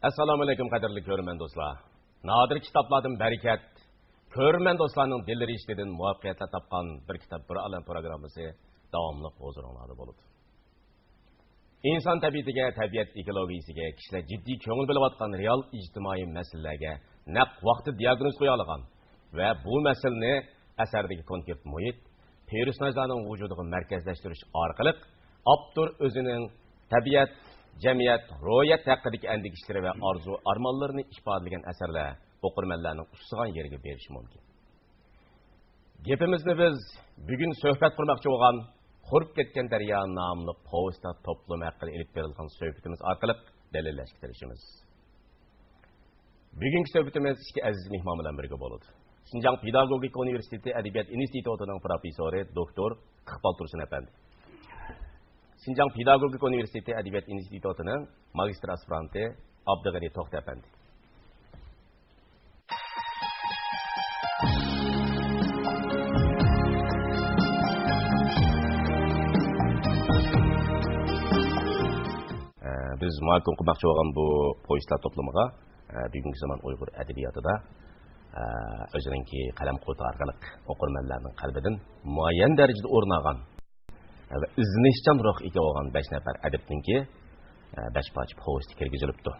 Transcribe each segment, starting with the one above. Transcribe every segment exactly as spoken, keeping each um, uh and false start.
ئەسسالامۇئەلەيكۇم، قەدىرلىك كۆرۈرمەن دوستلار. نادىر كىتابلاردىن بەرىكەت، كۆرۈرمەن دوستلارنىڭ دىللىرى ئىشتىدىن مۇۋەپپەقىيەتلەر تاپقان بىر كىتاب، بىر ئالەم پروگراممىسى داۋاملىق ھۇزۇرۇڭلاردا بولىدۇ. ئىنسان تەبىئىتىگە، تەبىئەت ئېكولوگىيىسىگە كىشىلەر جىددىي كۆڭۈل بۆلۈۋاتقان رېئال ئىجتىمائىي مەسىلىلەرگە نەق ۋاقتىدا دىياگنوز قويالىغان ۋە بۇ مەسىلىنى ئەسەردىكى كونكرېت مۇھىت، پېرسوناژلارنىڭ ۋۇجۇدىغا مەركەزلەشتۈرۈش ئارقىلىق ئاپتور ئۆزىنىڭ تەبىئەت، جەمئىيەت، روھىيەت ھەققىدىكى ئەندىكىشلىرى ۋە ئارزۇ-ئارمانلىرىنى ئىپادىلىگەن ئەسەرلەر ئوقۇرمەنلەرنىڭ ئۇسسىغان يېرىگە بېرىشى مۇمكىن. گېپىمىزنى بىز بۈگۈن سۆھبەت قۇرماقچى بولغان قۇرۇپ كەتكەن دەريا ناملىق پوۋېستلار توپلىمى ھەققىدە ئېلىپ بېرىلغان سۆھبىتىمىز ئارقىلىق دەلىللەشكە تىرىشىمىز. بۈگۈنكى سۆھبىتىمىز ئىككى ئەزىز مېھمان بىلەن بىرگە بولىدۇ. شىنجاڭ پېداگوگىكا ئۇنىۋېرسىتېتى ئەدەبىيات ئىنستىتۇتىنىڭ پروفېسسورى دوكتور ئىقبال تۇرسۇن ئەپەندى. شىنجاڭ پېداگوگىكا ئۇنىۋېرسىتېتى ئەدەبىيات ئىنستىتۇتىنىڭ ماگىستر ئاسپىرانتى ئابدۇغېنى توختى ئەپەندى. ئە، بىز مۇھاكىمە قىلماقچى بولغان بۇ پوۋېستلار توپلىمىغا، ئە، بۈگۈنكى زامان ئۇيغۇر ئەدەبىياتىدا، ئە، ئۆزىنىڭكى قەلەم قۇۋۋىتى ئارقىلىق ئوقۇرمەنلەرنىڭ قەلبىدىن مۇئەييەن دەرىجىدە ئورۇن ئالغان، ئە، ۋە ئىزدىنىشچان روھقا ئىگە بولغان بەش نەپەر ئەدىبنىڭكى، ئە، بەش پارچە پوۋېستى كىرگۈزۈلۈپتۇ.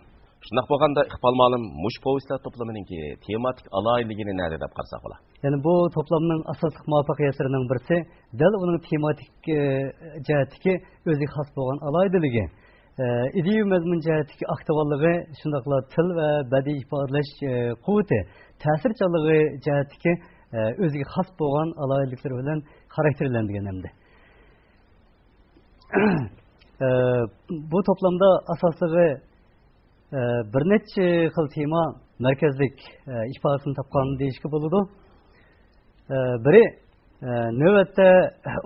شۇنداق بولغاندا، ئىقبال مۇئەللىم، مۇشۇ پوۋېستلار توپلىمىنىڭكى تېماتىك ئالاھىدىلىكىنى نەدە دەپ قارىساق بولا؟ يەنى بۇ توپلامنىڭ ئاساسلىق مۇۋەپپەقىيەتلىرىنىڭ بىرسى دەل ئۇنىڭ تېماتىك، ئى، جەھەتتىكى ئۆزىگە خاس بولغان ئالاھىدىلىكى، ئى، ئىدىيە مەزمۇن جەھەتتىكى ئاكتۇاللىقى، شۇنداقلا تىل ۋە بەدىئىي ئىپادىلەش، ئى، قۇۋۋىتى، تەسىرچانلىقى جەھەتتىكى، ئى، ئۆزىگە خاس بولغان ئالاھىدىلىكلىرى بىلەن خاراكتېرلەنگەن ئەمدى. ئى، بۇ توپلامدا ئاساسلىقى ئە، بىر نەچچە خىل تېما مەركەزلىك، ئە، ئىپادىسىنى تاپقان دېيىشكە بولىدۇ. ئە، بىرى، ئە، نۆۋەتتە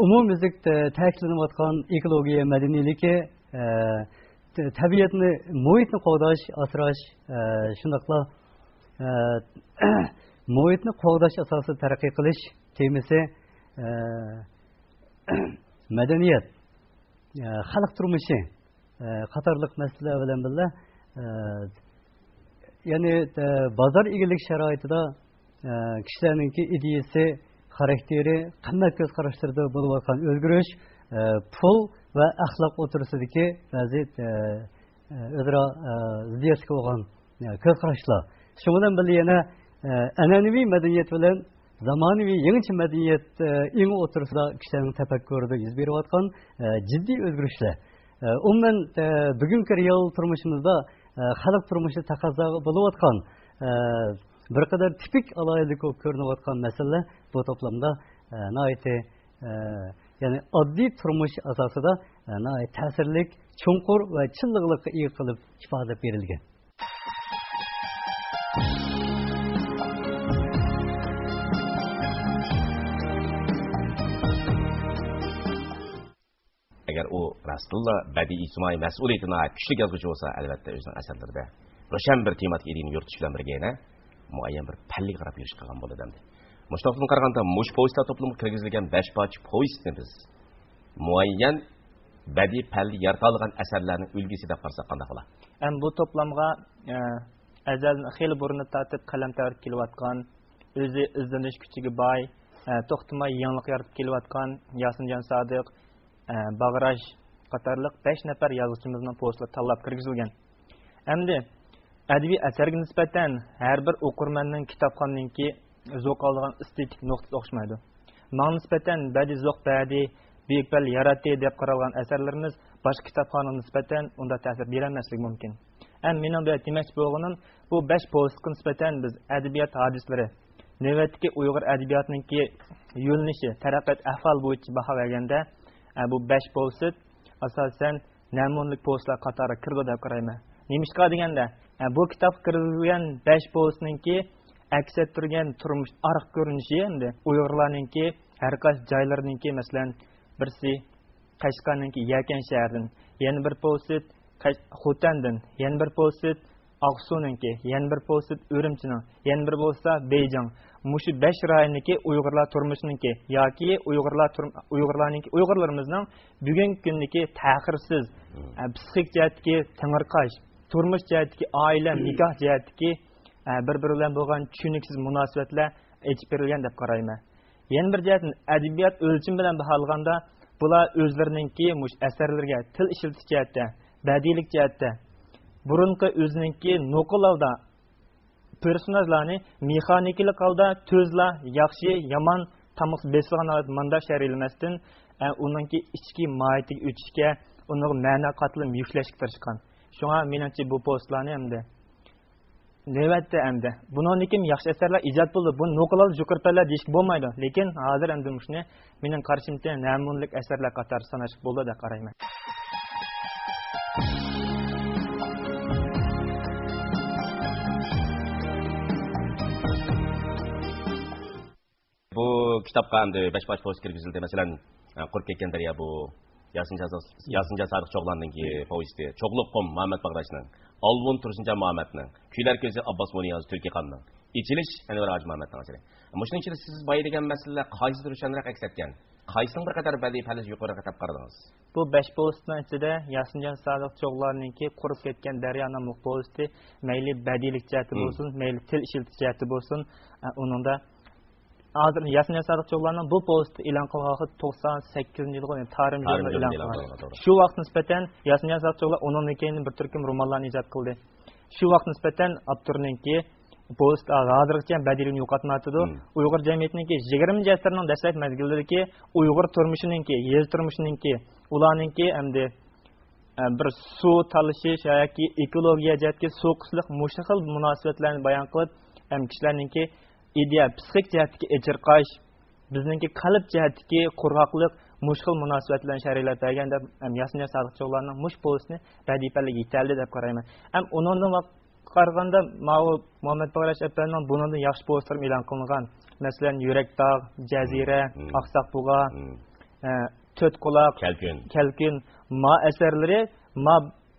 ئومۇميۈزلۈك، ئە، تەكىتلىنىۋاتقان ئېكولوگىيە مەدەنىيلىكى، ئە، تە-، تەبىئەتنى، مۇھىتنى قوغداش، ئاسراش، ئە، شۇنداقلا، ئە، مۇھىتنى قوغداش ئاساسىدا تەرەققىي قىلىش تېمىسى، ئە، مەدەنىيەت، ئە، خەلق تۇرمۇشى، ئە، قاتارلىق مەسىلىلەر بىلەن بىللە، ئە، يەنى، ئە، بازار ئىگىلىك شارائىتىدا، ئە، كىشىلەرنىڭكى ئىدىيىسى، خاراكتېرى، قىممەت كۆز قاراشلىرىدا بولۇۋاتقان ئۆزگىرىش، ئە، پۇل ۋە ئەخلاق ئوتتۇرىسىدىكى بەزى، ئە، ئە، ئۆزئارا، ئە، زىددىيەتلىك بولغان، ئە، كۆز قاراشلار. شۇنىڭ بىلەن بىللە يەنە، ئە، ئەنئەنىۋى مەدەنىيەت بىلەن زامانىۋى يېڭىچە مەدەنىيەت، ئە، ئېڭى ئوتتۇرىسىدا كىشىلەرنىڭ تەپەككۇرىدا يۈز بېرىۋاتقان، ئە، جىددىي ئۆزگىرىشلەر. ئە، ئومۇمەن، ئە، بۈگۈنكى رېئال تۇرمۇشىمىزدا، ئە، خەلق تۇرمۇشى تەقەززا بولۇۋاتقان، ئە، بىر قەدەر تىپىك ئالاھىدىلىك بولۇپ كۆرۈنۈۋاتقان مەسىلىلەر بۇ توپلامدا، ئە، ناھايىتى، ئە، يەنى ئاددىي تۇرمۇش ئاساسىدا، ئە، ناھايىتى تەسىرلىك، چوڭقۇر ۋە چىنلىقلىققا ئىگە قىلىپ ئىپادىلەپ بېرىلگەن. ئەگەر ئۇ راستتىنلا بەدىئىي ئىجتىمائىي مەسئۇلىيىتى ناھايىتى كۈچلۈك يازغۇچى بولسا، ئەلۋەتتە ئۆزىنىڭ ئەسەرلىرىدە روشەن بىر تېماتىك ئىدىيىنى يورۇتۇش بىلەن بىرگە يەنە مۇئەييەن بىر پەللىگە قاراپ يۈرۈش قىلغان بولىدۇ ئەمدى. مۇشۇ نۇقتىدىن قارىغاندا، مۇشۇ پوۋېستلار توپلىمىغا كىرگۈزۈلگەن بەش پارچە پوۋېستنى بىز مۇئەييەن بەدىئىي پەللە يارىتالىغان ئەسەرلەرنىڭ ئۈلگىسى دەپ قارىساق قانداق بولا؟ ئەمما بۇ توپلامغا، ئە، ئەزەلدىن خېلى بۇرۇندىن تارتىپ قەلەم تەۋرىتىپ كېلىۋاتقان، ئۆزى ئىزدىنىش كۈچىگە باي، ئە، توختىماي يېڭىلىق يارىتىپ كېلىۋاتقان ياسىنجان سادىق، ئە، باغراش قاتارلىق بەش نەپەر يازغۇچىمىزنىڭ پوۋېستلىرى تاللاپ كىرگۈزۈلگەن. ئەمدى ئەدەبىي ئەسەرگە نىسبەتەن ھەر بىر ئوقۇرمەننىڭ، كىتابخاننىڭكى زوق ئالىدىغان ئېستېتىك نۇقتىسى ئوخشىمايدۇ. ماڭا نىسبەتەن بەدىئىي زوق بەردى، بۈيۈك پەل ياراتتى دەپ قارالغان ئەسەرلىرىمىز باشقا كىتابخانىغا نىسبەتەن ئۇنداق تەسىر بېرەلمەسلىكى مۇمكىن. ئەمما مېنىڭ بۇ يەردە دېمەكچى بولغىنىم، بۇ بەش پوۋېستقا نىسبەتەن بىز ئەدەبىيات ھادىسىلىرى، نۆۋەتتىكى ئۇيغۇر ئەدەبىياتىنىڭكى يۆنىلىشى، تەرەققىيات ئەھۋالى بويىچە باھا بەرگەندە، ئە، بۇ بەش پوۋېست ئاساسەن نەمۇنىلىك پوۋېستلار قاتارىغا كىرىدۇ دەپ قارايمەن. نېمىشقا دېگەندە، ئە، بۇ كىتابقا كىرگۈزۈلگەن بەش پوۋېستنىڭكى ئەكس ئەتتۈرگەن تۇرمۇش ئارقا كۆرۈنۈشى ئەمدى ئۇيغۇرلارنىڭكى ھەر قايسى جايلىرىنىڭكى، مەسىلەن، بىرسى قەشقەرنىڭكى يەكەن شەھىرىدىن، يەنە بىر پوۋېست قەش-، خوتەندىن، يەنە بىر پوۋېست ئاقسۇنىڭكى، يەنە بىر پوۋېست ئۈرۈمچىنىڭ، يەنە بىر بولسا بېيجىڭ. مۇشۇ بەش رايوندىكى ئۇيغۇرلار تۇرمۇشىنىڭكى ياكى ئۇيغۇرلار تۇرم-، ئۇيغۇرلارنىڭكى، ئۇيغۇرلىرىمىزنىڭ بۈگۈنكى كۈندىكى تەخىرسىز، مم. ئە، پسىخىك جەھەتتىكى تېڭىرقاش، تۇرمۇش جەھەتتىكى، ئائىلە، نىكاھ جەھەتتىكى، ئە، بىر-بىرى بىلەن بولغان چۈشىنىكسىز مۇناسىۋەتلەر ئېچىپ بېرىلگەن دەپ قارايمەن. يەنە بىر جەھەتتىن، ئەدەبىيات ئۆلچىمى بىلەن باھالىغاندا، بۇلار ئۆزلىرىنىڭكى مۇشۇ ئەسەرلىرىگە تىل ئىشلىتىش جەھەتتە، بەدىئىيلىك جەھەتتە، بۇرۇنقى ئۆزىنىڭكى نوقۇل ھالدا پېرسوناژلارنى مېخانىكىلىق ھالدا تۈزلا، ياخشى، يامان، تامغىسى بېسىلغان ھالەتتە مۇنداق شەرھلىمەستىن، ئە، ئۇنىڭكى ئىچكى ماھىيىتىگە ئۆتۈشكە، ئۇنىڭغا مەنە قاتىلىم يۈكلەشكە تىرىشقان. شۇڭا مېنىڭچە بۇ پوۋېستلارنى ئەمدى نۆۋەتتە ئەمدى بۇنىڭدىن كېيىن ياخشى ئەسەرلەر ئىجاد بولدى. بۇنى نوقۇل ھالدا جۇكىرىپ بەرلە دېيىشكە بولمايدۇ. لېكىن ھازىر ئەمدى مۇشۇنى مېنىڭ قارىشىمچە نەمۇنىلىك ئەسەرلەر قاتارىدا ساناشقا بولىدۇ دەپ قارايمەن. بۇ كىتابقا ئەمدى بەش پارچە پوۋېست كىرگۈزۈلدى. مەسىلەن، قۇرۇپ كەتكەن دەريا بۇ ياسىنجان، ياسىنجان سادىق چوغلارنىڭكى پوۋېستى، چوغلۇق قۇم مۇھەممەت باغداشنىڭ، ئالۋۇن تۇرسۇنجان مۇھەممەتنىڭ، كۈيلەر كۆزى ئابباس مۇنىياز تۈركىخاننىڭ، ئېچىلىش ئەنۋەر ھاجى مۇھەممەتنىڭ ئەسىرى. مۇشۇنىڭ ئىچىدە سىز بايا دېگەن مەسىلىلەر قايسىسى روشەنرەك ئەكس ئەتكەن؟ قايسىنىڭ بىر قەدەر بەدىئىي پەللىسى يۇقىرىراق دەپ قارىدىڭىز؟ بۇ بەش پوۋېستنىڭ ئىچىدە ياسىنجان سادىق چوغلارنىڭكى قۇرۇپ كەتكەن دەريا ناملىق پوۋېستى مەيلى بەدىئىيلىك جەھەتتە بولسۇن، مەيلى تىل ئىشلىتىش جەھەتتە بولسۇن، ئە، ئۇنىڭدا ھازىر ياسىنجان سادىق چوغلارنىڭ بۇ پوۋېستى ئېلان قىلغان ۋاقىت توقسان سەككىزىنچى يىلى، تارىم يىلىدا ئېلان قىلغان. شۇ ۋاقىتقا نىسبەتەن ياسىنجان سادىق چوغلار ئۇنىڭدىن كېيىن بىر تۈركۈم رومانلارنى ئىجاد قىلدى. شۇ ۋاقىتقا نىسبەتەن ئاپتورنىڭكى پوۋېست ھازىرغىچە بەدىئىيلىكىنى يوقاتمايۋاتىدۇ. ئۇيغۇر جەمئىيىتىنىڭكى يىگىرمىنچى ئەسىرنىڭ دەسلەپكى مەزگىللىرىدىكى ئۇيغۇر تۇرمۇشىنىڭكى، يېزا تۇرمۇشىنىڭكى، ئۇلارنىڭكى ئەمدى، ئە، بىر سۇ تالىشىش ياكى ئېكولوگىيە جەھەتتىكى سۇ قىسلىق مۇشۇ خىل مۇناسىۋەتلەرنى بايان قىلىپ، ھەم كىشىلەرنىڭكى ئىدىيە، پسىخىك جەھەتتىكى ئېچىرقاش، بىزنىڭكى قەلب جەھەتتىكى قۇرغاقلىق، مۇشۇ خىل مۇناسىۋەت بىلەن شەرھلەپ بەرگەن دەپ، ھەم ياسىنجان سادىق چوغلارنىڭ مۇشۇ پوۋېستىنى بەدىئىي پەللىگە يېتەلدى دەپ قارايمەن. ھەم ئۇنىڭدىن قارىغاندا، ماۋۇ مۇھەممەد باغداش ئەپەندىنىڭ بۇنىڭدىن ياخشى پوۋېستلىرىمۇ ئېلان قىلىنغان. مەسىلەن، يۈرەك داغ، جەزىرە، ئاقساق بۇغا، ئە، تۆت قۇلاق، كەلكۈن. كەلكۈن، ما ئەسەرلىرى، ما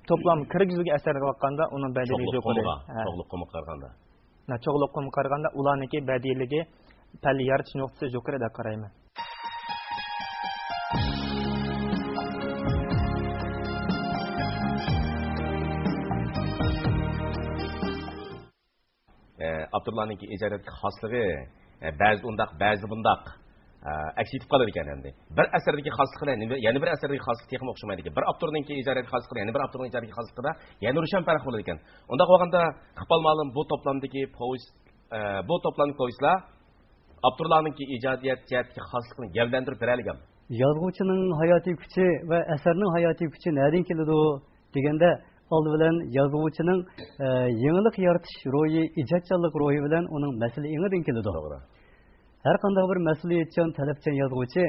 توپلام كىرگۈزۈلگەن ئەسەرگە باققاندا ئۇنىڭ بەدىلى چوغلۇق يۇقىرى. قۇمغا، ھە. چوغلۇق قۇمغا قارىغاندا. ھە، چوغلۇق قۇمغا قارىغاندا ئۇلارنىڭكى بەدىلىگە پەللە يارىتىش نۇقتىسى يۇقىرى دەپ قارايمەن. ئە، ئاپتورلارنىڭكى ئىجادىيەتتىكى خاسلىقى، ئە، بەزىدە ئۇنداق، بەزىدە بۇنداق، ئە، ئەكس ئېتىپ قالىدىكەن ئەمدى. بىر ئەسەردىكى خاسلىقى بىلەن يەنە بىر ئەسەردىكى خاسلىقى تېخىمۇ ئوخشىمايدىكەن. بىر ئاپتورنىڭكى ئىجادىيەتتىكى خاسلىقى بىلەن يەنە بىر ئاپتورنىڭ ئىجادىيەتتىكى خاسلىقىدا يەنە روشەن پەرق بولىدىكەن. ئۇنداق بولغاندا، ئىقبال مۇئەللىم بۇ توپلامدىكى پوۋېست، ئە، بۇ توپلامدىكى پوۋېستلار ئاپتورلارنىڭكى ئىجادىيەت جەھەتتىكى خاسلىقىنى گەۋدىلەندۈرۈپ بېرەلىگەنمۇ؟ يازغۇچىنىڭ ھاياتىي كۈچى ۋە ئەسەرنىڭ ھاياتىي كۈچى نەدىن كېلىدۇ دېگەندە، ئالدى بىلەن يازغۇچىنىڭ، ئە، يېڭىلىق يارىتىش روھى، ئىجادچانلىق روھى بىلەن ئۇنىڭ مەسىلە ئېڭىدىن كېلىدۇ. توغرا. ھەر قانداق بىر مەسئۇلىيەتچان، تەلەپچان يازغۇچى،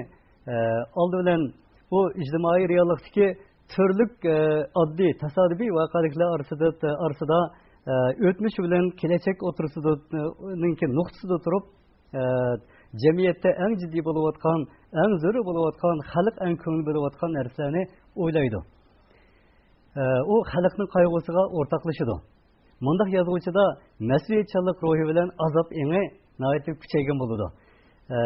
ئە، ئالدى بىلەن بۇ ئىجتىمائىي رېئاللىقتىكى تۈرلۈك، ئە، ئاددىي، تاسادىپىي ۋەقەلىكلەر ئارىسىدا، ئارىسىدا، ئە، ئۆتمۈش بىلەن كېلەچەك ئوتتۇرىسىدا، نىڭكى نۇقتىسىدا تۇرۇپ، ئە، جەمئىيەتتە ئەڭ جىددىي بولۇۋاتقان، ئەڭ زۆرۈر بولۇۋاتقان، خەلق ئەڭ كۆڭۈل بۆلۈۋاتقان نەرسىلەرنى ئويلايدۇ. ئە، ئۇ خەلقنىڭ قايغۇسىغا ئورتاقلىشىدۇ. مۇنداق يازغۇچىدا مەسئۇلىيەتچانلىق روھى بىلەن ئازاب ئېڭى ناھايىتى كۈچەيگەن بولىدۇ. ئە،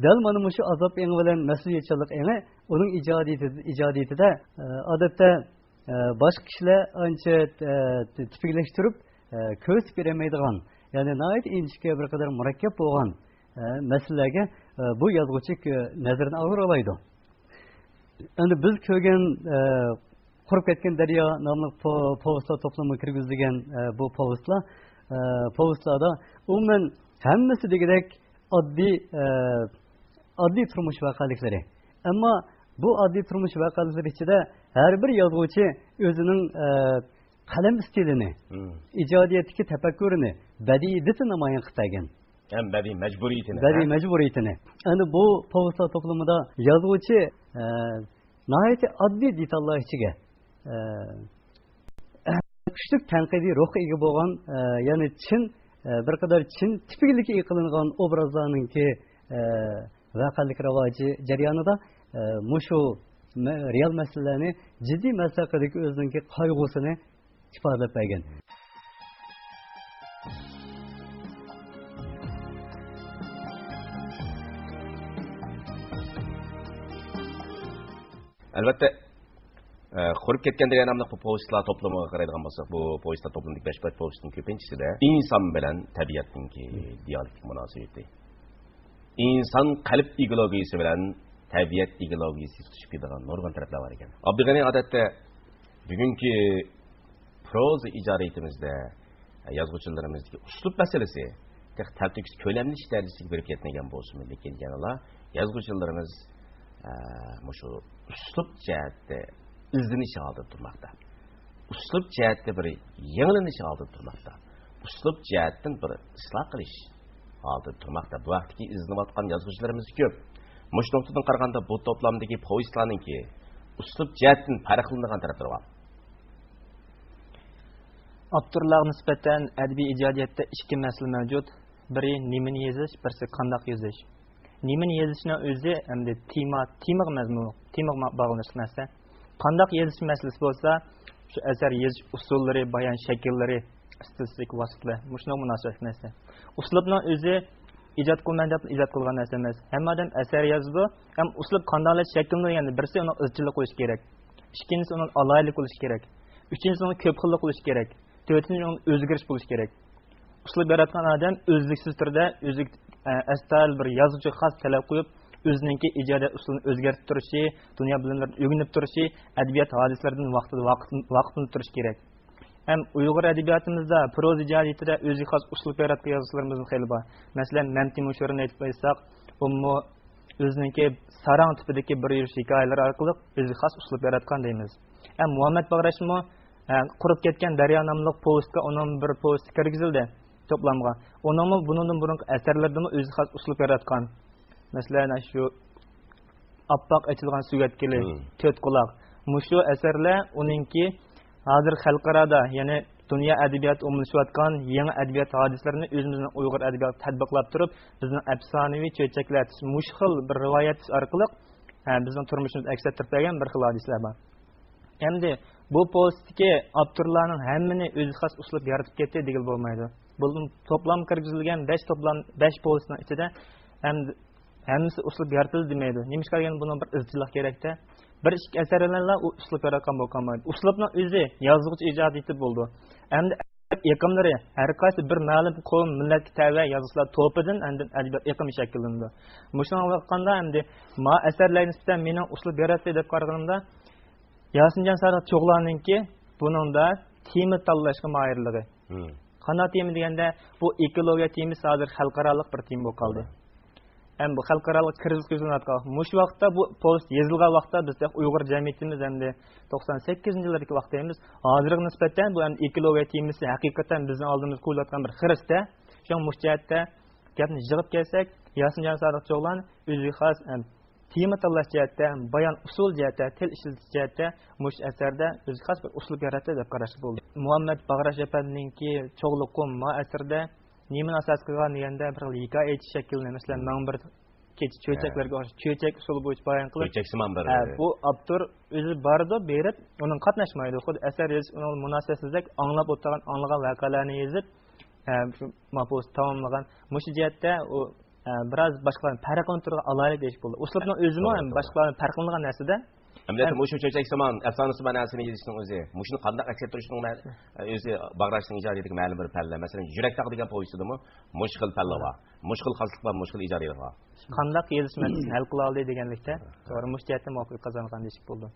دەل مانا مۇشۇ ئازاب ئېڭى بىلەن مەسئۇلىيەتچانلىق ئېڭى ئۇنىڭ ئىجادىيىتى، ئىجادىيىتىدە، ئە، ئادەتتە، ئە، باشقا كىشىلەر ئانچە، ئە، تىپىكلەشتۈرۈپ، ئە، كۆرسىتىپ بېرەلمەيدىغان، يەنى ناھايىتى ئىنچىكە، بىر قەدەر مۇرەككەپ بولغان، ئە، مەسىلىلەرگە، ئە، بۇ يازغۇچى، ئە، نەزىرىنى ئاغدۇرالايدۇ. ئەمدى بىز كۆرگەن، ئە، قۇرۇپ كەتكەن دەريا ناملىق پو-، پوۋېستلار توپلىمىغا كىرگۈزۈلگەن، ئە، بۇ پوۋېستلار، ئە، پوۋېستلاردا ئومۇمەن ھەممىسى دېگۈدەك ئاددىي، ئە، ئاددىي تۇرمۇش ۋەقەلىكلىرى. ئەمما بۇ ئاددىي تۇرمۇش ۋەقەلىكلىرى ئىچىدە ھەر بىر يازغۇچى ئۆزىنىڭ، ئە، قەلەم ئىستىلىنى، مم. ئىجادىيەتتىكى تەپەككۇرىنى، بەدىئىيىتىنى نامايان قىلىپ بەرگەن. ھەم بەدىئىي مەجبۇرىيىتىنى، بەدىئىي ھە؟ مەجبۇرىيىتىنى. ئەمدى بۇ پوۋېستلار توپلىمىدا يازغۇچى، ئە، ناھايىتى ئاددىي دېتاللار ئىچىگە، ئە، كۈچلۈك تەنقىدىي روھقا ئىگە بولغان، ئە، يەنى چىن، ئە، بىر قەدەر چىن تىپىكلىكى ئېيتىلغان ئوبرازلارنىڭكى، ئە، ۋەقەلىك راۋاجى جەريانىدا، ئە، مۇشۇ مە-، رېئال مەسىلىلەرنى جىددىي مەسىلە ھەققىدىكى ئۆزىنىڭكى قايغۇسىنى ئىپادىلەپ بەرگەن. ئەلۋەتتە، ئە، قۇرۇپ كەتكەن دېگەن ناملىق بۇ پوۋېستلار توپلىمىغا قارايدىغان بولساق، بۇ پوۋېستلار توپلىمىدىكى بەش بەت پوۋېستنىڭ كۆپىنچىسىدە ئىنسان بىلەن تەبىئەتنىڭكى دىيالېكتىك مۇناسىۋىتى، ئىنسان قەلب ئېكولوگىيىسى بىلەن تەبىئەت ئېكولوگىيىسى تۇتىشىپ كېتىدىغان نۇرغۇن تەرەپلەر بار ئىكەن. ئابدۇغېنى، ئادەتتە بۈگۈنكى پروزا ئىجادىيىتىمىزدە يازغۇچىلىرىمىزدىكى ئۇسلۇب مەسىلىسى تېخى تەلتۆكۈس كۆلەملىنىش دەرىجىسىگە بېرىپ يەتمىگەن بولسىمۇ، لېكىن يەنىلا يازغۇچىلىرىمىز، ئە، مۇشۇ ئۇسلۇب جەھەتتە ئىزدىنىش ھالىتىدە تۇرماقتا. ئۇسلۇب جەھەتتە بىر يېڭىلىنىش ھالىتىدە تۇرماقتا. ئۇسلۇب جەھەتتىن بىر ئىسلاھ قىلىش ھالىتىدە تۇرماقتا. بۇ ھەقتىكى ئىزدىنىۋاتقان يازغۇچىلىرىمىز كۆپ. مۇشۇ نۇقتىدىن قارىغاندا، بۇ توپلامدىكى پوۋېستلارنىڭكى ئۇسلۇب جەھەتتىن پەرقلىنىدىغان تەرەپلىرى بار. ئاپتورلارغا نىسبەتەن ئەدەبىي ئىجادىيەتتە ئىككى مەسىلە مەۋجۇت. بىرى نېمىنى يېزىش، بىرسى قانداق يېزىش. نېمىنى يېزىشنىڭ ئۆزى ئەمدى تېما، تېمىغا مەزمۇن، تېمىغا ما-، باغلىنىشلىق نەرسە. قانداق يېزىش مەسىلىسى بولسا، شۇ ئەسەر يېزىش ئۇسۇللىرى، بايان شەكىللىرى، ئىستىلىستىك ۋاسىتىلەر، مۇشۇنىڭغا مۇناسىۋەتلىك نەرسە. ئۇسلۇبنىڭ ئۆزى ئىجاد قىلىمەن دەپ ئىجاد قىلغان نەرسە ئەمەس. ھەممە ئادەم ئەسەر يازىدۇ، ھەم ئۇسلۇب قانداقلا شەكىللىنىدۇ، يەنى بىرسى ئۇنىڭ ئىزچىللىق بولۇشى كېرەك. ئىككىنچىسى ئۇنىڭ ئالاھىدىلىك بولۇشى كېرەك. ئۈچىنچىسى ئۇنىڭ كۆپ خىللىق بولۇشى كېرەك. تۆتىنچى ئۇنىڭ ئۆزگىرىش بولۇشى كېرەك. ئۇسلۇب ياراتقان ئادەم ئۈزلۈكسىز تۈردە ئۆزىگە، ئە، ئەستايىدىل بىر يازغۇچىغا خاس تەلەپ قويۇپ، ئۆزىنىڭكى ئىجادىيەت ئۇسلۇبىنى ئۆزگەرتىپ تۇرۇشى، دۇنيا بىلىملىرىنى ئۆگىنىپ تۇرۇشى، ئەدەبىيات ھادىسىلىرىدىن ۋاقتىدا ۋاقىت-، ۋاقىتنى تۇرۇش كېرەك. ھەم ئۇيغۇر ئەدەبىياتىمىزدا پروزا ئىجادىيىتىدە ئۆزىگە خاس ئۇسلۇب ياراتقان يازغۇچىلىرىمىزمۇ خېلى بار. مەسىلەن، مەمتىمىن شورىنى ئېيتىپ ئۆتسەك، ئۇمۇ ئۆزىنىڭكى ساراڭ تىپىدىكى بىر يۈرۈش ھېكايىلىرى ئارقىلىق ئۆزىگە خاس ئۇسلۇب ياراتقان دەيمىز. ھەم مۇھەممەد باغراشمۇ، ھە، قۇرۇپ كەتكەن دەريا ناملىق پوۋېستقا ئۇنىڭ بىر پوۋېستى كىرگۈزۈلدى توپلامغا. ئۇنىڭمۇ بۇنىڭدىن بۇرۇنقى ئەسەرلىرىدىمۇ ئۆزىگە خاس ئۇسلۇب ياراتقان. مەسىلەن، شۇ ئاپئاق ئېچىلغان سۆگەت گۈلى، مم. تۆت قۇلاق. مۇشۇ ئەسەرلەر ئۇنىڭكى ھازىر خەلقئارادا، يەنى دۇنيا ئەدەبىياتى ئومۇملىشىۋاتقان يېڭى ئەدەبىيات ھادىسىلىرىنى ئۆزىمىزنىڭ ئۇيغۇر ئەدەبىياتىغا تەتبىقلاپ تۇرۇپ، بىزنىڭ ئەپسانىۋى چۆچەكلەر مۇشۇ خىل بىر رىۋايەت ئارقىلىق، ھە، بىزنىڭ تۇرمۇشىمىزدا ئەكس ئەتتۈرۈپ بەرگەن بىر خىل ھادىسىلەر بار. ئەمدى بۇ پوۋېستتىكى ئاپتورلارنىڭ ھەممىنى ئۆزى خاس ئۇسلۇب يارىتىپ كەتتى دېگىلى بولمايدۇ. بۇ توپلام كىرگۈزۈلگەن بەش توپلام، بەش پوۋېستنىڭ ئىچىدە ھەم ھەممىسى ئۇسلۇب يارىتىلدى دېمەيدۇ. نېمىشقا دېگەندە بۇنىڭ بىر ئىزچىللىق كېرەكتە. بىر ئىككى ئەسەر بىلەنلا ئۇ ئۇسلۇب ياراتقان بولۇپ قالمايدۇ. ئۇسلۇبنىڭ ئۆزى يازغۇچى ئىجادىيىتى بولىدۇ. ئەمدى ئېقىملىرى ھەر قايسى بىر مەلۇم قوۋم مىللەتكە تەۋە يازغۇچىلار توپىدىن ئاندىن ئەدەبىيات ئېقىمى شەكىللىنىدۇ. مۇشۇنىڭغا باققاندا ئەمدى ما ئەسەرلەرگە نىسبەتەن مېنىڭ ئۇسلۇب ياراتتى دەپ قارىغىنىمدا، ياسىنجان سادىق چوغلاننىڭكى بۇنىڭدا تېما تاللاشقا ماھىرلىقى. مم. قانداق تېما دېگەندە، بۇ ئېكولوگىيە تېمىسى ھازىر خەلقئارالىق بىر تېما بولۇپ قالدى. ھەم بۇ خەلقئارالىق كىرىزىسكە يۈزلىنىۋاتقان. مۇشۇ ۋاقىتتا بۇ پوۋېست يېزىلغان ۋاقىتتا بىز ئۇيغۇر جەمئىيىتىمىز ئەمدى توقسان سەككىزىنچى يىللاردىكى ۋاقىت دەيمىز. ھازىرغا نىسبەتەن بۇ ئەمدى ئېكولوگىيە تېمىسى ھەقىقەتەن بىزنىڭ ئالدىمىزغا قويۇلۇۋاتقان بىر خىرىستە. شۇڭا مۇشۇ جەھەتتە گەپنى يىغىپ كەلسەك، ياسىنجان سادىق چوغلان ئۆزىگە خاس، ئەم، تېما تاللاش جەھەتتە، بايان ئۇسۇل جەھەتتە، تىل ئىشلىتىش جەھەتتە مۇشۇ ئەسەردە ئۆزىگە خاس بىر ئۇسلۇب ياراتتى دەپ قاراشقا بولىدۇ. مۇھەممەد باغراش ئەپەندىنىڭكى چوغلىقىم ما ئەسىرىدە نېمىنى ئاساس قىلغان دېگەندە، بىر خىل ھېكايە ئېيتىش شەكلىنى، مەسىلەن، مم. ماڭا بىر كېچە چۆچەكلەرگە ئوخشاش چۆچەك ئۇسۇلى بويىچە بايان قىلىپ، چۆچەكسىمان بىر ھە، بۇ ئاپتور ئۆزى بارىدۇ، بېرىپ ئۇنىڭ قاتناشمايدۇ. خۇددى ئەسەر يېزىش ئۇنىڭ مۇناسىۋەتسىزدەك ئاڭلاپ ئولتۇرغان، ئاڭلىغان ۋەقەلەرنى يېزىپ، ھە، شۇ ماپۇس تاماملىغان. مۇشۇ جەھەتتە ئۇ، ئە، بىراز باشقىلاردىن پەرقلىنىپ تۇرغان ئالاھىدىلىك دېيىشكە بولىدۇ. ئۇسلۇبنىڭ ئۆزىمۇ، توغرا، ھەم، توغرا. باشقىلاردىن پەرقلىنىدىغان نەرسىدە. ئەمەلىيەتتە ھەم مۇشۇ چۆچەكسىمان، ئەپسانىسىمان نەرسىنى يېزىشنىڭ ئۆزى، مۇشۇنى قانداق ئەكس ئەتتۈرۈشنىڭ مە-، ئۆزى باغراشنىڭ ئىجادىيىتىدىكى مەلۇم بىر پەللە. مەسىلەن، يۈرەك تاغى دېگەن پوۋېستىدىمۇ مۇشۇ خىل پەللە بار، مۇشۇ خىل خاسلىق بار، مۇشۇ خىل ئىجادىيلىق بار. قانداق يېزىش مەسىلىسىنى ھەل قىلالىدى دېگەنلىكتە، توغرا، مۇشۇ جەھەتتىن مۇۋەپپەقىيەت قازانغان دېيىشكە بولىدۇ.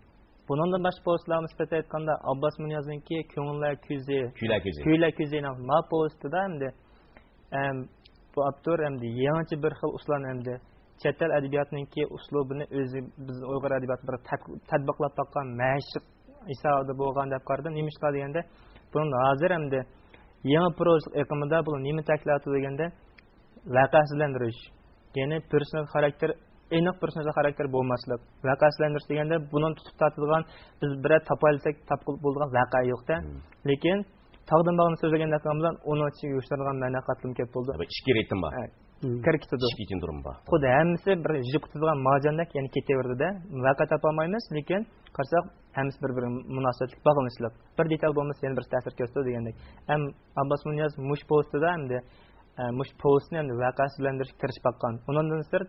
بۇنىڭدىن باشقا پوۋېستلارغا نىسبەتەن ئېيتقاندا، ئابباس مۇنىيازنىڭكى كۆڭۈللەر كۆزى، كۈيلەر كۆزى. كۈيلەر كۆزى ناملىق ما پوۋېستىدا ئەمدى ئەم، بۇ ئاپتور ئەمدى يېڭىچە بىر خىل ئۇسۇلنى ئەمدى چەت ئەل ئەدەبىياتىنىڭكى ئۇسلۇبىنى ئۆزى بىز ئۇيغۇر ئەدەبىياتىدا بىر تەت-، تەتبىقلاپ باققان مەشىق ھېسابىدا بولغان دەپ قارىدىم. نېمىشقا دېگەندە، بۇنىڭدا ھازىر ئەمدى يېڭى پروزىلىق ئېقىمىدا بۇ نېمە تەكىتلەۋاتىدۇ دېگەندە، ۋەقەسىزلەندۈرۈش. يەنى پېرسوناژ خاراكتېر، ئېنىق پېرسوناژ خاراكتېر بولماسلىق. ۋەقەسىزلەندۈرۈش دېگەندە، بۇنىڭ تۇتۇپ تارتىدىغان بىز بىرەر تاپايلىساك تاپقىلى بولىدىغان ۋەقە يوق-تە. مم. لېكىن تاغدىن باغنى سۆزلىگەندەك بىلەن ئۇنىڭ ئىچىگە يوشۇرۇنغان مەنە قاتلىمى كۆپ بولىدۇ. بىر ئىچكى رىتىم بار. ھە، مم. كىرىپ كېتىدۇ. ئىچكى رىتىم بار. خۇددى ھەممىسى بىر يۈك تۇتىدىغان مارجاندەك، يەنە كېتىۋېرىدۇ-دە. ۋەقە تاپالمايمىز، لېكىن قارىساق، ھەممىسى بىر-بىرىگە مۇناسىۋەتلىك، باغلىنىشلىق. بىر دېتال بولمىسا، يەنە بىرسى تەسىر كۆرسىتىدۇ دېگەندەك. ھەم ئابباس مۇنىياز مۇشۇ پوۋېستىدا ئەمدى، ئە، مۇشۇ پوۋېستنى ئەمدى ۋەقەسىزلەندۈرۈشكە تىرىشىپ باققان. ئۇنىڭدىن سىرت،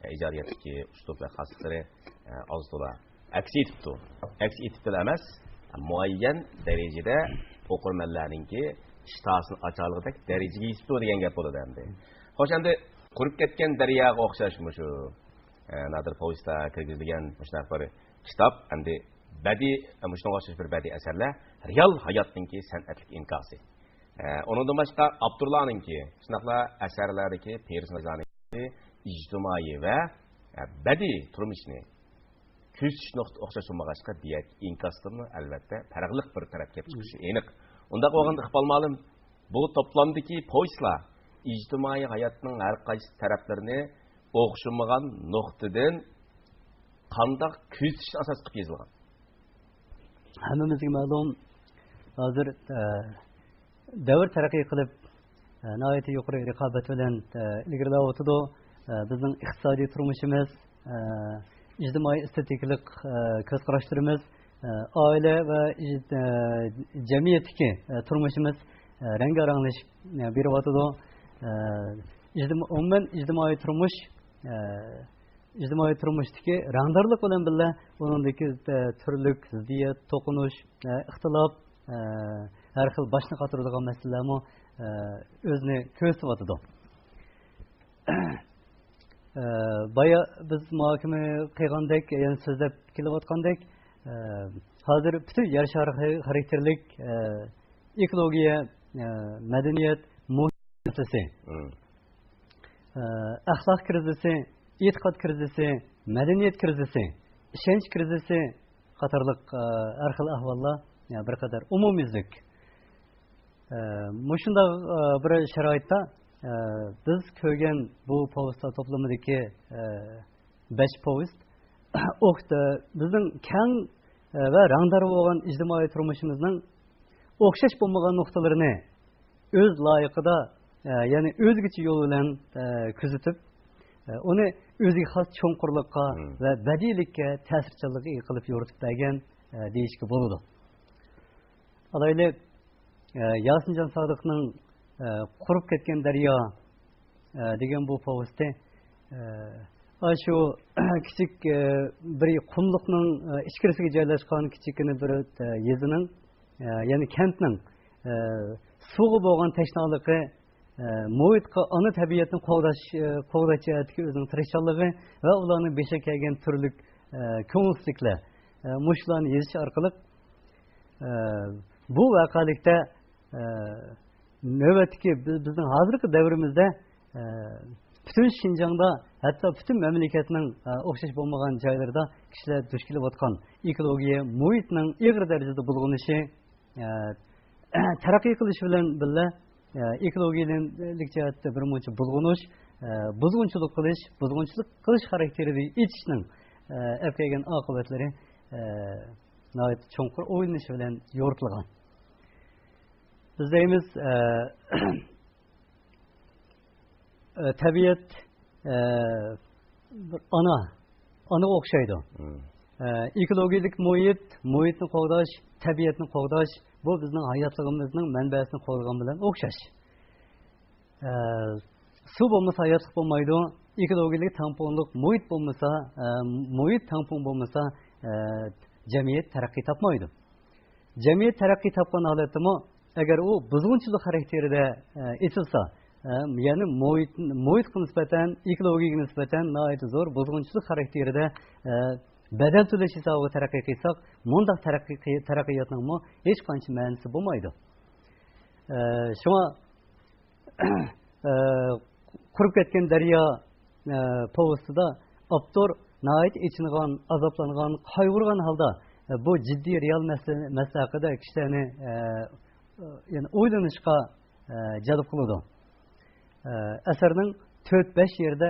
ئىجادىيەتتىكى ئۇسلۇب ۋە خاسلىقلىرى، ئە، ئاز تولا ئەكس ئېتىپتۇ. ئەكس ئېتىپتىلا ئەمەس، مۇئەييەن دەرىجىدە ئوقۇرمەنلەرنىڭكى ئىشتىھاسىنى ئاچالىغۇدەك دەرىجىگە يېتىپتۇ دېگەن گەپ بولىدۇ ئەمدى. خوش، ئەمدى قۇرۇپ كەتكەن دەرياغا ئوخشاش مۇشۇ، ئە، نادىر پوۋېستتا كىرگۈزۈلگەن مۇشۇنداق بىر كىتاب ئەمدى بەدىئىي، مۇشۇنىڭغا ئوخشاش بىر بەدىئىي ئەسەرلەر رېئال ھاياتنىڭكى سەنئەتلىك ئىنكاسى. ئە، ئۇنىڭدىن باشقا ئاپتورلارنىڭكى، شۇنداقلا ئەسەرلەردىكى پېرسوناژلارنىڭكى ئىجتىمائىي ۋە، ئە، بەدىئىي تۇرمۇشنى كۆزىتىش نۇقتىسى ئوخشاش بولمىغاچقا، دېيەك ئىنكاستىنمۇ ئەلۋەتتە پەرقلىق بىر تەرەپ كېلىپ چىقىشى ئېنىق. ئۇنداق بولغاندا ئىقبال مۇئەللىم، بۇ توپلامدىكى پوۋېستلار ئىجتىمائىي ھاياتنىڭ ھەر قايسى تەرەپلىرىنى ئوخشىمىغان نۇقتىدىن قانداق كۆزىتىشنى ئاساس قىلىپ يېزىلغان؟ ھەممىمىزگە مەلۇم، ھازىر، ئە، دەۋر تەرەققىي قىلىپ، ئە، ناھايىتى يۇقىرى رىقابەت بىلەن، ئە، ئىلگىرىلەۋاتىدۇ. ئە، بىزنىڭ ئىقتىسادىي تۇرمۇشىمىز، ئە، ئىجتىمائىي ئېستېتىكىلىق، ئە، كۆز قاراشلىرىمىز، ئە، ئائىلە ۋە ئىج-، ئە، جەمئىيەتتىكى، ئە، تۇرمۇشىمىز، ئە، رەڭگارەڭلىشىپ، ئە، بېرىۋاتىدۇ. ئە، ئىجتىما-، ئومۇمەن ئىجتىمائىي تۇرمۇش، ئە، ئىجتىمائىي تۇرمۇشتىكى رەڭدارلىق بىلەن بىللە، ئۇنىڭدىكى، ئە، تۈرلۈك زىددىيەت، توقۇنۇش، ئە، ئىختىلاپ، ئە، ھەر خىل باشنى قاتۇرىدىغان مەسىلىلەرمۇ، ئە، ئۆزىنى كۆرسىتىۋاتىدۇ. ئە، بايا بىز مۇھاكىمە قىلغاندەك، يەنە سۆزلەپ كېلىۋاتقاندەك، ئە، ھازىر پۈتۈن يەر شارى خاراكتېرلىك، ئە، ئېكولوگىيە، ئە، مەدەنىيەت، مۇھىت مەسىلىسى. مم. ئە، ئەخلاق كىرىزىسى، ئېتىقاد كىرىزىسى، مەدەنىيەت كىرىزىسى، ئىشەنچ كىرىزىسى قاتارلىق، ئە، ھەر خىل ئەھۋاللار، يا، بىر قەدەر ئومۇميۈزلۈك. ئە، مۇشۇنداق، ئە، بىر شارائىتتا، ئە، بىز كۆرگەن بۇ پوۋېستلار توپلىمىدىكى، ئە، بەش پوۋېست، ئوخ-، بىزنىڭ كەڭ، ئە، ۋە رەڭدار بولغان ئىجتىمائىي تۇرمۇشىمىزنىڭ ئوخشاش بولمىغان نۇقتىلىرىنى ئۆز لايىقىدا، ئە، يەنى ئۆزگىچە يول بىلەن، ئە، كۆزىتىپ، ئە، ئۇنى ئۆزىگە خاس چوڭقۇرلۇققا مم. ۋە بەدىئىيلىككە تەسىرچانلىققا ئىگە قىلىپ يورۇتۇپ بەرگەن، ئە، دېيىشكە بولىدۇ. ئالايلى، ئە، ياسىنجان سادىقنىڭ، ئە، قۇرۇپ كەتكەن دەريا، ئە، دېگەن بۇ پوۋېستى، ئە، ئاشۇ كىچىك، ئە، بىر قۇملۇقنىڭ، ئە، ئىچكىرىسىگە جايلاشقان كىچىككىنە بىر، ئە، يېزىنىڭ، ئە، يەنى كەنتنىڭ، ئە، سۇغا بولغان تەشنالىقى، ئە، مۇھىتقا، ئانا تەبىئەتنى قوغداش، ئە، قوغداش جەھەتتىكى ئۆزىنىڭ تىرىشچانلىقى ۋە ئۇلارنىڭ بېشىغا كەلگەن تۈرلۈك، ئە، كۆڭۈلسىزلىكلەر، ئە، مۇشۇلارنى يېزىش ئارقىلىق، ئە، بۇ ۋەقەلىكتە، ئە، نۆۋەتتىكى بىز-، بىزنىڭ ھازىرقى دەۋرىمىزدە، ئە، پۈتۈن شىنجاڭدا، ھەتتا پۈتۈن مەملىكەتنىڭ، ئە، ئوخشاش بولمىغان جايلىرىدا كىشىلەر دۇچ كېلىۋاتقان ئېكولوگىيە مۇھىتنىڭ ئېغىر دەرىجىدە بۇلغىنىشى، ئە، تەرەققىي قىلىشى بىلەن بىللە، ئە، ئېكولوگىيەلىك جەھەتتە بىر مۇنچە بۇلغىنىش، ئە، بۇزغۇنچىلىق قىلىش، بۇزغۇنچىلىق قىلىش خاراكتېرىدە ئېچىشنىڭ، ئە، ئەپ كەلگەن ئاقىۋەتلىرى، ئە، ناھايىتى چوڭقۇر ئويلىنىش بىلەن يورۇتۇلغان. بىز دەيمىز، ئە، ئە، تەبىئەت، ئە، بىر ئانا، ئانىغا ئوخشايدۇ. مم. ئە، ئېكولوگىيەلىك مۇھىت، مۇھىتنى قوغداش، تەبىئەتنى قوغداش، بۇ بىزنىڭ ھاياتلىقىمىزنىڭ مەنبەسىنى قوغدىغان بىلەن ئوخشاش. ئە، سۇ بولمىسا ھاياتلىق بولمايدۇ. ئېكولوگىيەلىك تەڭپۇڭلۇق مۇھىت بولمىسا، ئە، مۇھىت تەڭپۇڭ بولمىسا، ئە، جەمئىيەت تەرەققىي تاپمايدۇ. جەمئىيەت تەرەققىي تاپقان ھالەتتىمۇ، ئەگەر ئۇ بۇزغۇنچىلىق خاراكتېرىدە، ئە، ئېچىلسا، ئە، يەنى مۇھىت، مۇھىتقا نىسبەتەن، ئېكولوگىيەگە نىسبەتەن ناھايىتى زور بۇزغۇنچىلىق خاراكتېرىدە، ئە، بەدەل تۆلەش ھېسابىغا تەرەققىي قىلساق، مۇنداق تەرەققىي، تەرەققىياتنىڭمۇ ھېچقانچە مەنىسى بولمايدۇ. ئە، شۇڭا، ئە، قۇرۇپ كەتكەن دەريا، ئە، پوۋېستىدا ئاپتور ناھايىتى ئېچىنغان، ئازابلانغان، قايغۇرغان ھالدا، ئە، بۇ جىددىي رېئال مەسىلە، مەسىلە ھەققىدە كىشىلەرنى، ئە، يەنى ئويلىنىشقا، ئە، جەلپ قىلىدۇ. ئە، ئەسەرنىڭ تۆت، بەش يېرىدە،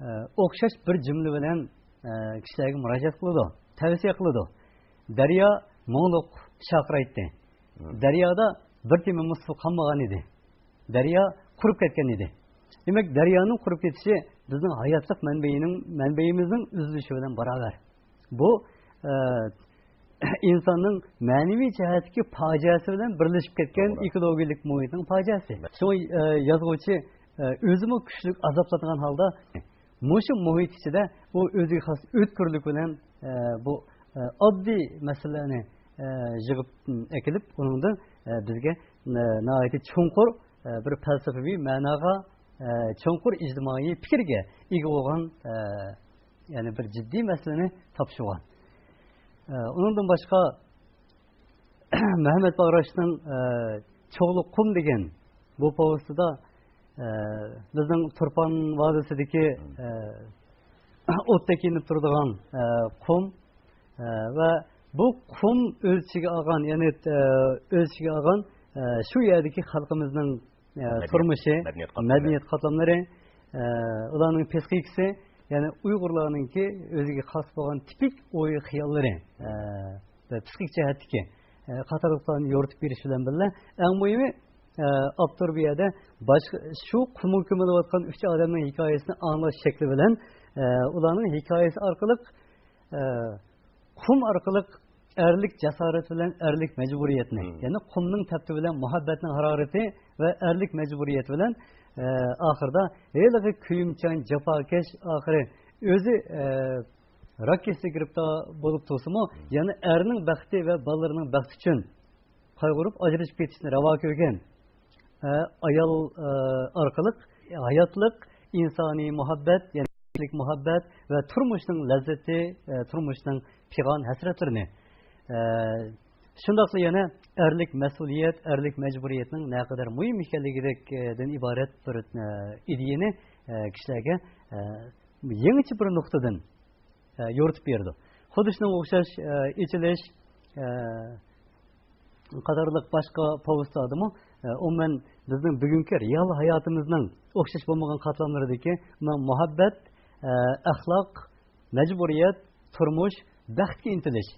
ئە، ئوخشاش بىر جۈملە بىلەن، ئە، كىشىلەرگە مۇراجىئەت قىلىدۇ، تەۋسىيە قىلىدۇ. دەريا مۇڭلۇق شارقىرايتتى. مم. دەريادا بىر تېمىمۇ سۇ قالمىغان ئىدى. دەريا قۇرۇپ كەتكەن ئىدى. دېمەك، دەريانىڭ قۇرۇپ كېتىشى بىزنىڭ ھاياتلىق مەنبەيىنىڭ، مەنبەيىمىزنىڭ ئۈزۈلۈشى بىلەن باراۋەر. بۇ، ئە، ئىنساننىڭ مەنىۋى جەھەتتىكى پاجىئەسى بىلەن بىرلىشىپ كەتكەن توغرا. ئېكولوگىيەلىك مۇھىتنىڭ پاجىئەسى. شۇڭا، ئە، يازغۇچى، ئە، ئۆزىمۇ كۈچلۈك ئازابلانغان ھالدا، مۇشۇ مۇھىت ئىچىدە ئۇ ئۆزىگە خاس ئۆتكۈرلۈك بىلەن، ئە، بۇ، ئە، ئاددىي مەسىلىلەرنى، ئە، يىغىپ، م، ئەكېلىپ، ئۇنىڭدىن، ئە، بىزگە، ئە، ناھايىتى چوڭقۇر، ئە، بىر پەلسەپىۋى مەناغا، ئە، چوڭقۇر ئىجتىمائىي پىكىرگە ئىگە بولغان، ئە، يەنى بىر جىددىي مەسىلىنى تاپشۇرغان. ئە، ئۇنىڭدىن باشقا، مەھمەت باغراشنىڭ، ئە، چوغلۇق قۇم دېگەن بۇ پوۋېستىدا، ئە، بىزنىڭ تۇرپان ۋادىسىدىكى، ئە، ئوتتەك يېنىپ تۇرىدىغان، ئە، قۇم، ئە، ۋە بۇ قۇم ئۆز ئىچىگە ئالغان، يەنى، ئە، ئۆز ئىچىگە ئالغان، ئە، شۇ يەردىكى خەلقىمىزنىڭ، ئە، مەدەنىيەت، تۇرمۇشى، مەدەنىيەت قاتلىمى. مەدەنىيەت قاتلاملىرى، ئە، ئۇلارنىڭ پىسخىكىسى، يەنى ئۇيغۇرلارنىڭكى ئۆزىگە خاس بولغان تىپىك ئوي خىياللىرى، ئە، ۋە پسىخىك جەھەتتىكى، ئە، قاتارلىقلارنى يورۇتۇپ بېرىش بىلەن بىللە، ئەڭ مۇھىمى، ئە، ئاپتور بۇ يەردە باشقا، شۇ قۇمغا كۆمۈلۈۋاتقان ئۈچ ئادەمنىڭ ھېكايىسىنى ئاڭلاش شەكلى بىلەن، ئە، ئۇلارنىڭ ھېكايىسى ئارقىلىق، ئە، قۇم ئارقىلىق ئەرلىك جاسارەت بىلەن ئەرلىك مەجبۇرىيەتنى، مم. يەنى قۇمنىڭ تەپتى بىلەن مۇھەببەتنىڭ ھارارىتى ۋە ئەرلىك مەجبۇرىيەت بىلەن، ئە، ئاخىرىدا ھېلىقى كۆيۈمچان، جاپاكەش ئاخىرى ئۆزى، ئە، راك كېسىلىگە گىرىپتار بولۇپ تۇرسىمۇ، يەنى ئەرنىڭ بەختى ۋە بالىلىرىنىڭ بەختى ئۈچۈن قايغۇرۇپ ئاجرىشىپ كېتىشنى راۋا كۆرگەن، ئە، ئايال، ئە، ئارقىلىق ھاياتلىق، ئىنسانىي مۇھەببەت، يەنى كىشىلىك مۇھەببەت ۋە تۇرمۇشنىڭ لەززىتى، ئە، تۇرمۇشنىڭ پىغان ھەسرەتلىرىنى، ئە، شۇنداقلا يەنە ئەرلىك مەسئۇلىيەت، ئەرلىك مەجبۇرىيەتنىڭ نەقەدەر مۇھىم ئىكەنلىكىدىن ئىبارەت بىر، ئە، ئىدىيەنى، ئە، كىشىلەرگە، ئە، يېڭىچە بىر نۇقتىدىن، ئە، يورۇتۇپ بېرىدۇ. خۇددى شۇنىڭغا ئوخشاش، ئە، ئېچىلىش، ئە، قاتارلىق باشقا پوۋېستلاردىمۇ، ئە، ئومۇمەن بىزنىڭ بۈگۈنكى رېئال ھاياتىمىزنىڭ ئوخشاش بولمىغان قاتلاملىرىدىكى مۇ-، مۇھەببەت، ئە، ئەخلاق، مەجبۇرىيەت، تۇرمۇش، بەختكە ئىنتىلىش.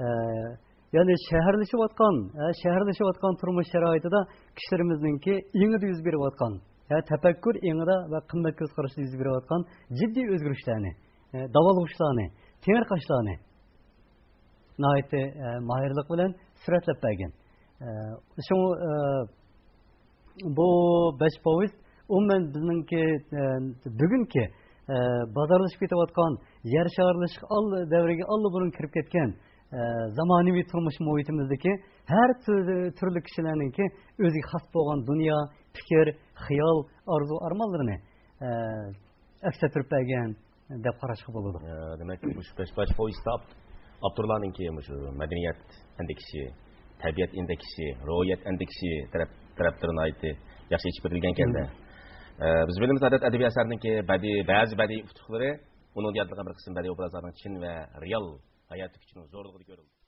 ئە، يەنى شەھەرلىشىۋاتقان، ئە، شەھەرلىشىۋاتقان تۇرمۇش شارائىتىدا كىشىلىرىمىزنىڭكى ئېڭىدا يۈز بېرىۋاتقان، ئە، تەپەككۇر ئېڭىدا ۋە قىممەت كۆز قارىشىدا يۈز بېرىۋاتقان جىددىي ئۆزگىرىشلەرنى، ئە، داۋالغۇشلارنى، تېڭىرقاشلارنى ناھايىتى، ئە، ماھىرلىق بىلەن سۈرەتلەپ بەرگەن. ئە، شۇڭا، ئە، بۇ بەش پوۋېست ئومۇمەن بىزنىڭكى، ئە، بۈگۈنكى، ئە، بازارلىشىپ كېتىۋاتقان، يەر شارلىشىش ئال-، دەۋرىگە ئاللىبۇرۇن كىرىپ كەتكەن، ئە، زامانىۋى تۇرمۇش مۇھىتىمىزدىكى ھەر تۈر-، تۈرلۈك كىشىلەرنىڭكى ئۆزىگە خاس بولغان دۇنيا، پىكىر، خىيال، ئارزۇ، ئارمانلىرىنى، ئە، ئەكس ئەتتۈرۈپ بەرگەن دەپ قاراشقا بولىدۇ. ئە، دېمەك، مۇشۇ بەش، بەش پوۋېستتا ئاپتورلارنىڭكى مۇشۇ مەدەنىيەت ئەندىكىشى، تەبىئەت ئەندىكىشى، روھىيەت ئەندىكىشى تەرەپ، تەرەپلىرى ناھايىتى ياخشى ئېچىپ بېرىلگەنكەن-دە. مم. ئە، بىز بىلىمىز، ئادەتتە ئەدەبىي ئەسەرنىڭكى بەدىئىي، بەزى بەدىئىي ئۇتۇقلىرى ئۇنىڭدا يارىتىلغان بىر قىسىم بەدىئىي ئوبرازلارنىڭ چىن ۋە رېئال ھاياتىي كۈچىنىڭ زورلۇقىدا كۆرۈلىدۇ.